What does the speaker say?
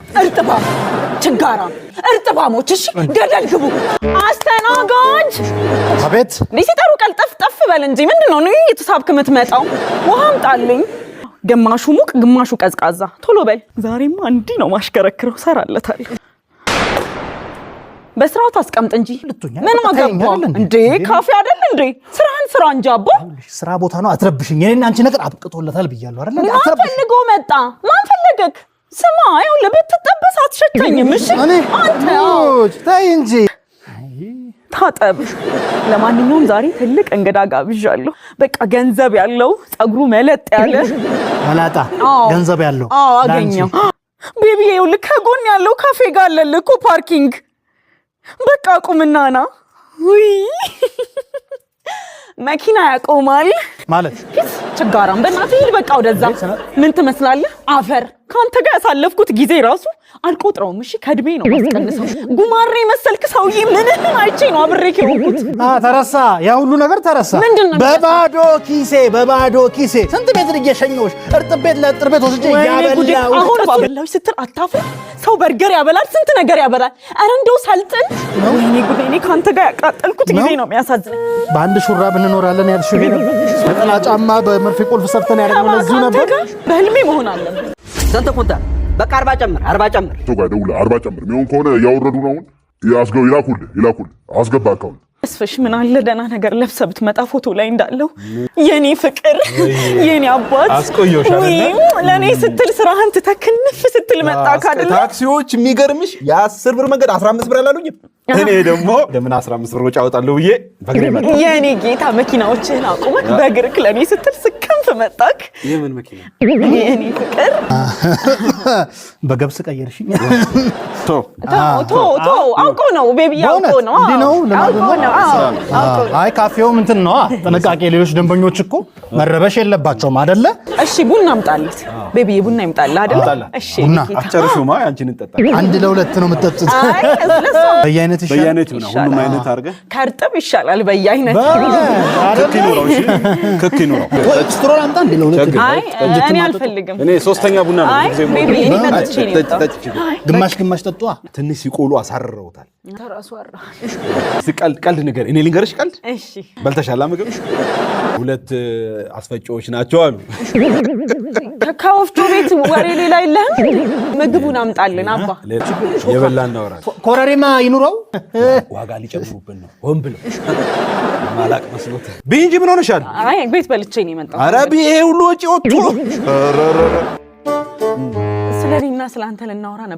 እርጥባም ችጋራም እርጥባሞች፣ እሺ ገደል ግቡ። አስተናጋጅ! አቤት። እንዴ፣ ሲጠሩ ቀልጠፍ ጠፍ በል እንጂ። ምንድን ነው እየተሳብክ የምትመጣው? ውሃ አምጣልኝ። ግማሹ ሙቅ ግማሹ ቀዝቃዛ። ቶሎ በል። ዛሬማ እንዲህ ነው ማሽከረክረው፣ ሰራለታለሁ። በስርዓቱ አስቀምጥ እንጂ። ልትሆኛ ምን በቃ አገባ ተይኝ አይደል እንዴ? እንዴ? ካፌ አይደል እንዴ? ስራህን ስራ እንጂ አቦ። ስራ ቦታ ነው፣ አትረብሽኝ። የኔና አንቺ ነገር አብቅቶለታል ብያለሁ አይደል? ማን አትረብሽኝ። ፈልጎ መጣ? ማን ፈለገክ? ስማ፣ ይኸውልህ ብትጠበስ አትሸተኝም። እሺ እኔ አንተ አዎ። ሙች ተይ እንጂ። ታጠብ። ለማንኛውም ዛሬ ትልቅ እንግዳ ጋብዣለሁ። በቃ ገንዘብ ያለው፣ ፀጉሩ መለጥ ያለ። መላጣ። አዎ። ገንዘብ ያለው። አዎ። ለአንቺ። አገኘው። Baby፣ ይኸውልህ ከጎን ያለው ካፌ ጋር አለልህ እኮ parking። በቃ ቁምና ና። ውይ፣ መኪና ያቆማል። ማለት? ሂድ ችጋራም፣ በእናትህ ሂድ በቃ ወደዛ። ምን ትመስላለህ? አፈር። ከአንተ ጋር ያሳለፍኩት ጊዜ ራሱ አልቆጥረውም። እሺ፣ ከእድሜ ነው ማስቀንሰው። ጉማሬ መሰልክ ሰውዬ። ምንህን አይቼ ነው አብሬክ የሆንኩት? ተረሳ፣ ያ ሁሉ ነገር ተረሳ። ምንድን ነው? በባዶ ኪሴ፣ በባዶ ኪሴ ስንት ሜትር እየሸኘሁሽ፣ እርጥብ ቤት ለእርጥብ ቤት ወስጄ ወይኔ ጉዴ! እያበላሁሽ። አሁን እሱ በላሁሽ ስትል አታፍርም? ሰው በርገር ያበላል፣ ስንት ነገር ያበላል። ኧረ እንደው ሰልጥን። ወይኔ ጉዴ! እኔ ከአንተ ጋር ያቃጠልኩት ጊዜ ነው የሚያሳዝነኝ። በአንድ ሹራብ እንኖራለን ያልሽው ይሄ ነበር። ነጠላ ጫማ በመርፌ ቁልፍ ሰፍተን ያደረግነው ለዚሁ ከአንተ ነበር። ጋር በህልሜ መሆን አለበት። ስንት ኩንታል? በቃ 40 ጨምር፣ 40 ጨምር። ሰው ጋር ደውለህ 40 ጨምር። የሚሆን ከሆነ እያወረዱ ነው አሁን። ያስገው ይላኩልህ፣ ይላኩልህ፣ አስገባ account። እስፍሽ፣ ምን አለ ደህና ነገር ለብሰህ ብትመጣ፣ ፎቶ ላይ እንዳለው። የኔ ፍቅር፣ የኔ አባት። አስቆየሁሽ አይደለ? ውይ፣ ለእኔ ስትል ስራህን ትተህ ክንፍ ስትል መጣህ አይደለ? ታክሲዎች የሚገርምሽ የ10 ብር መንገድ 15 ብር አላሉኝም። እኔ ደግሞ ለምን 15 ብር ወጪ አወጣለሁ ብዬ በእግሬ መጣሁ። የኔ ጌታ፣ መኪናዎችህን አቁመህ በእግርህ ለእኔ ስትል ስከንፍ መጣክ። የምን መኪና? የኔ ፍቅር። በገብስ ቀየርሽኝ። ቶ ተው ተው ተው፣ አውቆ ነው baby፣ አውቆ ነው። እንዲህ ነው ልማዱ። አውቆ ነው። አዎ፣ አውቆ ነው። አይ፣ ካፌውም እንትን ነው፣ ጥንቃቄ። ሌሎች ደንበኞች እኮ መረበሽ የለባቸውም አደለ? እሺ፣ ቡና አምጣለት baby፣ ቡና ይምጣልህ አይደለ? አምጣልህ። እሺ። ቡና። ጌታ። አትጨርሹማ፣ ያንቺን እንጠጣ። አንድ ለሁለት ነው የምትጠጡት። አይ፣ ለእሷ በየአይነት ይሻላል። በየአይነት ይሁን፣ ሁሉም ይሻላል። አይነት አድርገህ። ከእርጥብ ይሻላል በየአይነት። ክክ ይኑረው። እሺ፣ ክክ ይኑረው። Straw ላምጣ እንዴ ለሁለት? ችግር። አይ፣ እኔ አልፈልግም። እኔ ሶስተኛ ቡና ነው አይ ብዙ ጊዜ baby፣ እኔ የምወደው። ጠጥቼ ነው ጠጪ፣ የመጣሁት። ጠጪ፣ ችግር። ግማሽ ግማሽ ጠጧ። ትንሽ ሲቆሉ አሳርረውታል። ተራሱ አራ። እስኪ ቀልድ ቀልድ ንገር። እኔ ልንገርሽ ቀልድ። እሺ። በልተሻላ ምግብ? ሁለት አስፈጪዎች ናቸው አሉ። ከወፍጮ ቤት ወሬ ሌላ የለህም? ምግቡን አምጣልን አባ። የበላ እናወራለን። ኮረሪማ ይኑረው። ዋጋ ሊጨምሩብን ነው ሆን ብለው፣ ማላቅ መስሎት። ብይ እንጂ፣ ምን ሆነሻል? አይ፣ ቤት በልቼ ነው የመጣሁት። ኧረ ብይ፣ ይሄ ሁሉ ወጪ ወጥቶ። ስለ እኔና ስለ አንተ ልናወራ ነበር።